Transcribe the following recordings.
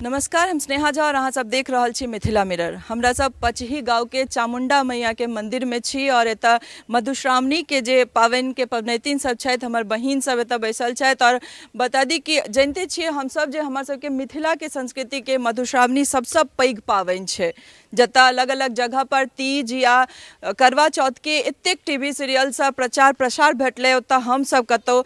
नमस्कार, हम स्नेहा झा और अहाँ सब देख रहल छी मिथिला मिरर। हमरा सब पचही गाँव के चामुंडा मैया के मंदिर में छी और एतऽ मधुश्रावणी के जे पाबनि के पबनैतिन सब छथि, हमर बहिन सब एतऽ बैसल छथि। और बता दी कि जनिते छियै हमसब जे हमर सबके मिथिला के संस्कृति के मधुश्रावणी सबसँ पैघ पाबनि छै, जतऽ अलग अलग जगह पर तीज या करवा चौथ के एतेक टीवी सीरियलसँ प्रचार प्रसार भेटलै, ओतऽ हमसब कतहु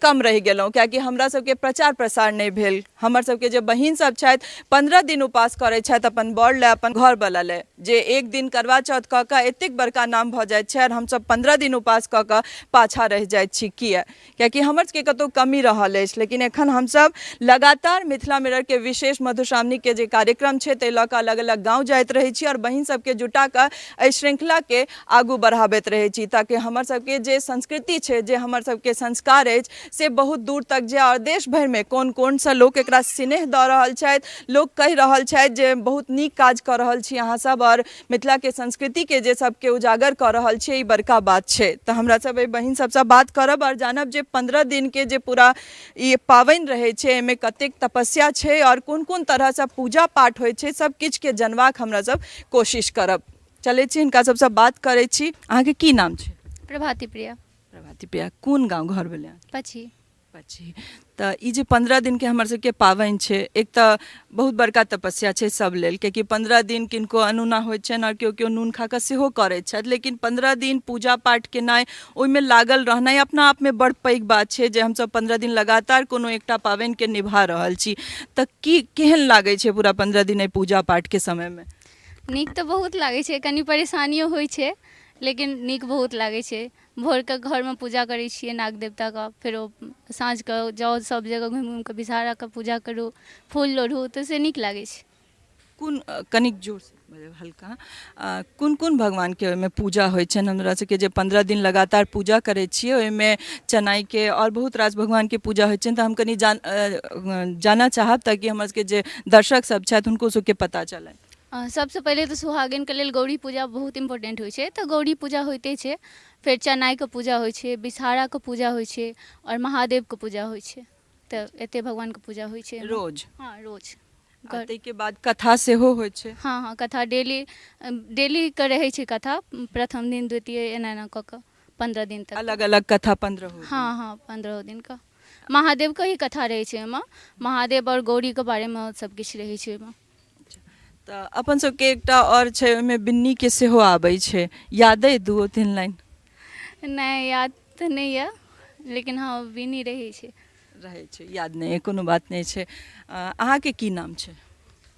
कम रहि गेलहुँ, कियाकि हमरा सबके प्रचार प्रसार नहि भेल। हमर सबके जे बहिन सब छथि 15 दिन उपास करै छथि अपन बर लए, अपन घरवला लए, जे एक दिन करवा चौथ कऽ कऽ एतेक बड़का नाम भऽ जाइत छै और हमसब 15 दिन उपास कऽ कऽ पाछाँ रहि जाइत छी। किया? कियाकि हमर सबके कतहु कमी रहल अछि। लेकिन एखन हमसब लगातार मिथिला मिररके विशेष मधुश्रावणीके जे कार्यक्रम छै ताहि लऽ कऽ अलग अलग गाँव जाइत रहै छी और बहिन सबके जुटा कऽ एहि श्रृंखलाके आगू बढ़ाबैत रहै छी, ताकि हमर सबके जे संस्कृति छै, जे हमर सबके संस्कार अछि, से बहुत दूर तक जाय। और देश भरिमे कोन कोनसँ लोक एकरा स्नेह दऽ रहल छथि, लोक कहि रहल छथि जे बहुत नीक काज कऽ रहल छी अहाँ सब और मिथिलाके संस्कृतिके जे सबके उजागर कऽ रहल छियै, ई बड़का बात छै। तऽ हमरा सब एहि बहिन सबसँ बात करब आओर जानब जे 15 दिनके जे पूरा ई पाबनि रहै छै, एहिमे कतेक तपस्या छै आओर कोन कोन तरहसँ पूजा पाठ होइ छै, सब किछुके जनबाक हमरा सब कोशिश करब। चलै छी, हिनका सबसँ बात करै छी। अहाँके की नाम छै? प्रभाती प्रिया। प्रभाती प्रिया, कोन गाँव घर भेलै? पछी। पछी। तऽ ई जे 15 दिनके हमर सबके पाबनि छै, एक तऽ बहुत बड़का तपस्या छै सब लेल, कियाकि 15 दिन किनको अनूना होइ छनि आओर केओ केओ नून खा कऽ सेहो करै छथि, लेकिन 15 दिन पूजा पाठ केनाइ, ओहिमे लागल रहनाइ अपना आपमे बड़ पैघ बात छै जे हमसब 15 दिन लगातार कोनो एकटा पाबनिके निभा रहल छी। तऽ की केहन लागै छै पूरा 15 दिन एहि पूजा पाठके समयमे? नीक तऽ बहुत लागै छै, कनि परेशानियो होइ छै, लेकिन नीक बहुत लागै छै। भोरके घरमे पूजा करै छियै नाग देवताके, फेरो साँझके जाउ सब जगह घुमि घुमिकऽ विषहाराके पूजा करू, फूल लोढ़ू, तऽ से नीक लागै छै। कोन, कनिक जोरसँ बाजब हल्का, कोन कोन भगवानके ओहिमे पूजा होइ छनि? हमरा सबके जे 15 दिन लगातार पूजा करै छियै, ओहिमे चनाइके आओर बहुत रास भगवानके पूजा होइ छनि, तऽ हम कनि जानऽ चाहब ताकि हमर सबके जे दर्शक सब छथि हुनको सबके पता चलनि। सबसँ पहिले तऽ सुहागिनके लेल गौरी पूजा बहुत इम्पोर्टेंट होइ छै, तऽ गौरी पूजा होइते छै। फेर चनाइके पूजा होइ छै, विषहाराके पूजा होइ छै आओर महादेवके पूजा होइ छै। तऽ एते भगवानके पूजा होइ छै रोज। हँ, रोज। आ ताहिके बाद कथा सेहो होइ छै? हँ, कथा डेली डेलीके रहै छै कथा, प्रथम दिन, द्वितीय, एना एना कऽ कऽ 15 दिन तक। अलग अलग कथा 15? हँ, 15 दिनके महादेवके ही कथा रहै छै। ओहिमे महादेव आओर गौरीके बारेमे सब किछु रहै छै ओहिमे। तऽ अपन सबके एकटा आओर छै, ओहिमे बिन्नीके सेहो आबै छै, याद अइ दूओ तीन लाइन? नहि, याद तऽ नहि यऽ, लेकिन हँ, बिन्नी रहै छै। रहै छै, याद नहि अइ, कोनो बात नहि छै। अहाँके की नाम छै?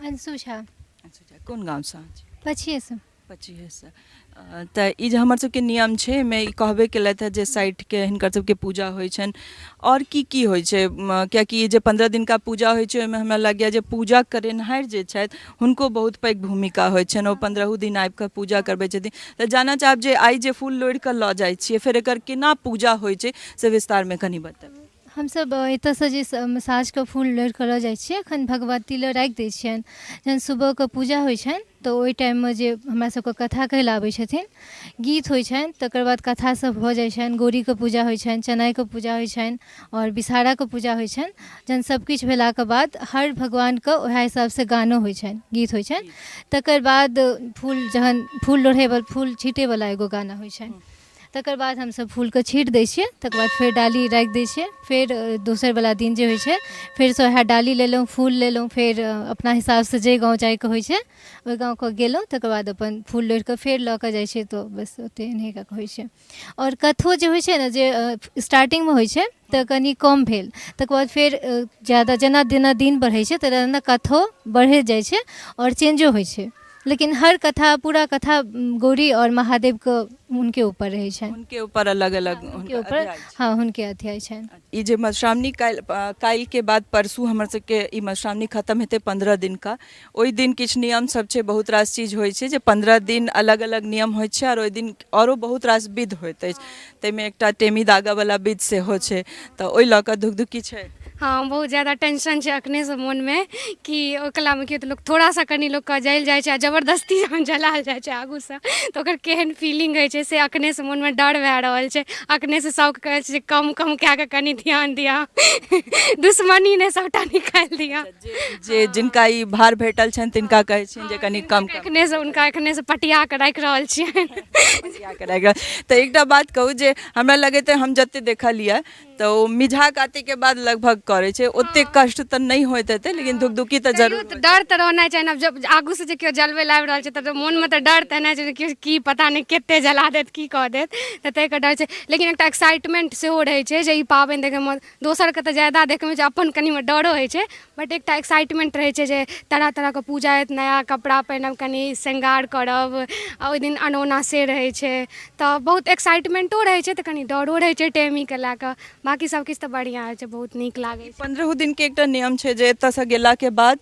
अंशु झा। अंशु झा, कोन गामसँ अहाँ छी? पछिएसँ। पचीसेसँ। तऽ ई जे हमर सबके नियम छै, एहिमे ई कहबे केलथि हँ जे साठिके हिनकर सबके पूजा होइ छनि, आओर की की होइ छै? कियाकि ई जे 15 दिनका पूजा होइ छै, ओहिमे हमरा लगैए जे पूजा करेनिहार जे छथि हुनको बहुत पैघ भूमिका होइ छनि, ओ 15 दिन आबिकऽ पूजा करबै छथिन। तऽ जानऽ चाहब जे आइ जे फूल लोढ़िकऽ लऽ जाइ छियै, फेर एकर केना पूजा होइ छै से विस्तारमे कनि बताउ। हमसभ एतऽसँ जे साँझके फूल लोढ़िकऽ लऽ जाइ छियै, एखन भगवती लग राखि दै छियनि। जहन सुबहके पूजा होइ छनि तऽ ओहि टाइममे जे हमरा सबके कथा कहै लए आबै छथिन, गीत होइ छनि, तकर बाद कथा सब भऽ जाइ छनि, गौरीके पूजा होइ छनि, चनाइके पूजा होइ छनि आओर विषहाराके पूजा होइ छनि। जहन सब किछु भेलाके बाद हर भगवानके वएह हिसाबसँ गानो होइ छनि, गीत होइ छनि। तकर बाद फूल जहन फूल लोढ़ै फूल छीटैवला एगो गाना होइ छनि, तकर बाद हमसभ फूलके छीटि दै छियै। तकर बाद फेर डाली राखि दै छियै। फेर दोसरवला दिन जे होइ छै, फेरसँ वएह डाली लेलहुँ, फूल लेलहुँ, फेर अपना हिसाबसँ जाहि गाँव जाइके होइ छै ओहि गाँवके गेलहुँ। तकर बाद अपन फूल लोढ़िकऽ फेर लऽ कऽ जाइ छै। तऽ बस ओतेक एनाहे कऽ कऽ होइ छै। आओर कथो जे होइ छै ने, जे स्टार्टिंगमे होइ छै तऽ कनि कम भेल, तकर बाद फेर ज्यादा, जेना जेना दिन बढ़ै छै तेना तेना कथो बढ़ैत जाइ छै आओर चेंजो होइ छै, लेकिन हर कथा, पूरा कथा गौरी आओर महादेवके हुनके ऊपर रहै छनि। हुनके ऊपर अलग अलग हुनके ऊपर, हँ, हुनके अध्याय छनि। ई जे मधुश्रावणी काल्हि, काल्हिके बाद परसू हमर सबके ई मधुश्रावणी खतम हेतै 15 दिनका। ओहि दिन किछु नियम सब छै, बहुत रास चीज होइ छै जे 15 दिन अलग अलग नियम होइ छै आओर ओहि दिन आओरो बहुत रास विध होइत अछि, ताहिमे एकटा टेमी दागऽवला विध सेहो छै, तऽ ओहि लऽ कऽ धुकधुकी छै? हँ, बहुत ज्यादा टेंशन छै अखनेसँ मोनमे कि ओहि कलामे की तऽ लोक थोड़ा सा कनि लोकके जलि जाइ छै आ जबरदस्ती जहन जलायल जाइ छै आगूसँ तऽ ओकर केहन फीलिंग होइ छै, से अखनेसँ मोनमे डर भए रहल छै। अखनेसँ सबके कहै छै जे कम कम कए कऽ कनि ध्यान दिअ, दुश्मनी नहि सबटा निकालि दिअ। जे जिनका ई भार भेटल छनि तिनका कहै छियनि जे कनि कम कम। एखनेसँ हुनका एखनेसँ पटिया कऽ राखि रहल छियनि। पटिया कऽ राखि रहल। तऽ एकटा बात कहू जे हमरा लगैत अइ हम जते देखलियै तऽ ओ मिझा कातिकके बाद लगभग करै छै, ओतेक कष्ट तऽ नहि होइत हेतै लेकिन धुकधुकी तऽ जरूर। तऽ डर तऽ रहना चाही ने। जब आगूसँ जे केओ जलबै लए आबि रहल छै तऽ मोनमे तऽ डर तऽ एना छै कि की पता नहि कते जला देत, की कऽ देत, तऽ ताहिके डर छै। लेकिन एकटा एक्साइटमेंट सेहो रहै छै जे ई पाबनि देखैमे दोसरके तऽ ज्यादा देखैमे छै, अपन कनिमे डरो होइ छै, बट एकटा एक्साइटमेंट रहै छै जे तरह तरहके पूजा होयत, नया कपड़ा पहिरब, कनि श्रृंगार करब आ ओहि दिन अनोना से रहै छै, तऽ बहुत एक्साइटमेंटो रहै छै तऽ कनि डरो रहै छै टेमीके लए कऽ। बाँकी सब किछु तऽ बढ़िआँ होइ छै, बहुत नीक लागै छै। 15 दिनके एकटा नियम छै जे एतऽसँ गेलाके बाद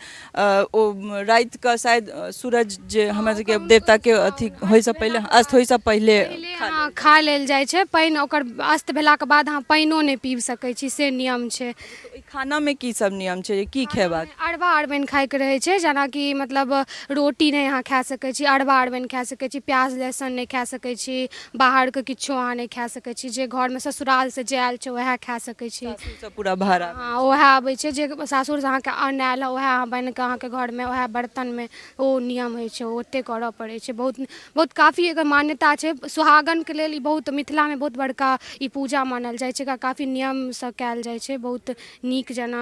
ओ रातिके शायद सूरज जे हमरा सबके देवताके अथी होइसँ पहिले, अस्त होइसँ पहिले हँ खा लेल जाइ छै पानि। ओकर अस्त भेलाके बाद अहाँ पानिओ नहि पीब सकै छी, से नियम छै। ओहि खानामे की सब नियम छै, की खेबाक? अरबा अरबाइन खाइके रहै छै, जेनाकि मतलब रोटी नहि अहाँ खा सकै छी, अरबा अरबाइन खा सकै छी, प्याज लहसुन नहि खा सकै छी, बाहरके किछो अहाँ नहि खा सकै छी, जे घरमे ससुरालसँ जे आयल छै वएह खा सकै छी। सासुरसँ पूरा भार आबै? हँ, वएह आबै छै जे सासुरसँ अहाँके अन्न आयल हँ, वएह अहाँ बनिकऽ अहाँके घरमे वएह बर्तनमे, ओ नियम होइ छै, ओते करऽ पड़ै छै। बहुत बहुत काफी एकर मान्यता छै। सुहागनके लेल ई बहुत मिथिलामे बहुत बड़का ई पूजा मानल जाइ छै। एकरा काफी नियमसँ कयल जाइ छै, बहुत नीक जेना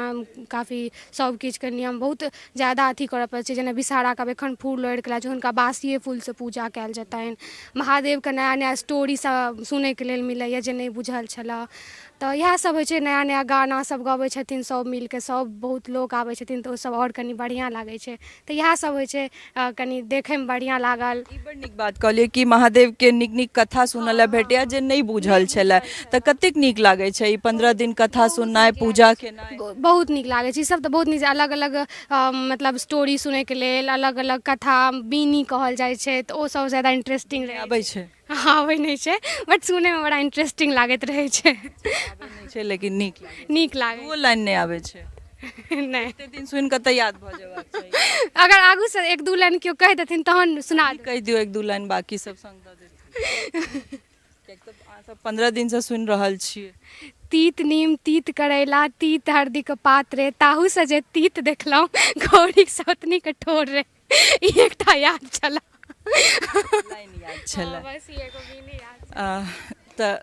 काफी सब किछुके नियम बहुत ज्यादा अथी करऽ पड़ै छै। जेना विषहाराके आब एखन फूल लोढ़िकऽ लाबै छै, हुनका बासिए फूलसँ पूजा कयल जेतनि। महादेवके नया नया स्टोरी सब सुनैके लेल मिलैए जे नहि बुझल छलऽ, तऽ इएह सब होइ छै। नया नया गाना सब गबै छथिन सब मिलके, सब बहुत लोक आबै छथिन तऽ ओ सब आओर कनि बढ़िआँ लागै छै। तऽ इएह सब होइ छै, कनि देखैमे बढ़िआँ लागल। ई बड़ नीक बात कहलियै कि महादेवके नीक नीक कथा सुनऽ लए भेटैए जे नहि बुझल छलए, तऽ कतेक नीक लागै छै ई 15 दिन कथा सुननाइ, पूजा केनाइ? बहुत नीक लागै छै ईसब तऽ, बहुत नीक। अलग अलग मतलब स्टोरी सुनैके लेल, अलग अलग कथा, बीनी कहल जाइ छै, तऽ ओ सब ज्यादा इंटरेस्टिंग रहै। आबै छै? आबै नहि छै, बट सुनैमे बड़ा इंटरेस्टिंग लागैत रहै छै। आबै नहि छै लेकिन नीक लागै? नीक लागै। दूओ लाइन नहि आबै छै? नहि। एते दिन सुनि कऽ तऽ याद भऽ जेबाक चाही। अगर आगूसँ एक दू लाइन केओ कहि देथिन तहन सुना। कहि दियौ एक दू लाइन, बाकी सब संग दऽ देथिन, किएक तऽ अहाँ सब 15 दिनसँ सुनि रहल छियै। तीत नीम तीत करैला तीत हरदीके पात रे, ताहूसँ जे तीत देखलहुँ गौरीक सौतनीके ठोर रे। ई एकटा याद छलए। लाइन याद छलए? बस ई एगो बीनी याद। तऽ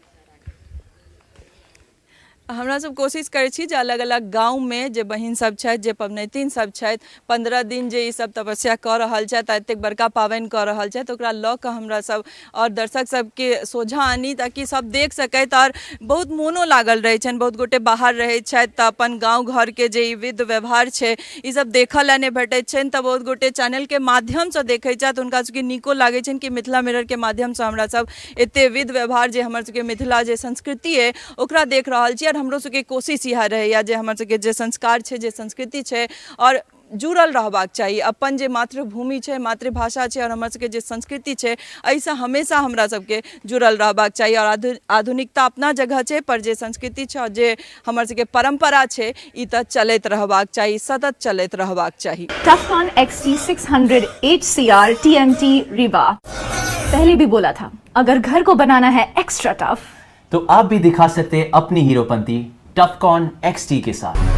हमरा सब कोशिश करै छी जे अलग अलग गाँवमे जे बहिन सब छथि, जे पबनैतिन सब छथि, 15 दिन जे ई सब तपस्या कऽ रहल छथि आ एतेक बड़का पाबनि कऽ रहल छथि, ओकरा लऽ कऽ हमरा सब आओर दर्शक सबके सोझाँ आनी ताकि सब देख सकथि आओर बहुत मोनो लागल रहै छनि। बहुत गोटे बाहर रहै छथि तऽ अपन गाँव घरके जे ई विध व्यवहार छै ई सब देखऽ लए नहि भेटै छनि, तऽ बहुत गोटे चैनलके माध्यमसँ देखै छथि, हुनका सबके नीको लागै छनि कि मिथिला मिररके माध्यमसँ हमरा सब एते विध व्यवहार जे हमर सबके मिथिला जे संस्कृति अइ ओकरा देख रहल छी। आओर हमरो सबके कोशिश इएह रहैए जे हमर सबके जे संस्कार छै, जे संस्कृति छै, आओर जुड़ल रहबाक चाही अपन जे मातृभूमि छै, मातृभाषा छै आओर हमर सबके जे संस्कृति छै, एहिसँ हमेशा हमरा सबके जुड़ल रहबाक चाही। आओर आधुनिकता अपना जगह छै, पर जे संस्कृति छै आओर जे हमर सबके परम्परा छै ई तऽ चलैत रहबाक चाही, सतत चलैत रहबाक चाही। Tufcon XT600 HCR TMT Rewa। पहले भी बोला था, अगर घर को बनाना है एक्स्ट्रा टफ तो आप भी दिखा सकते हैं अपनी हीरोपंती टफकॉन XT के साथ।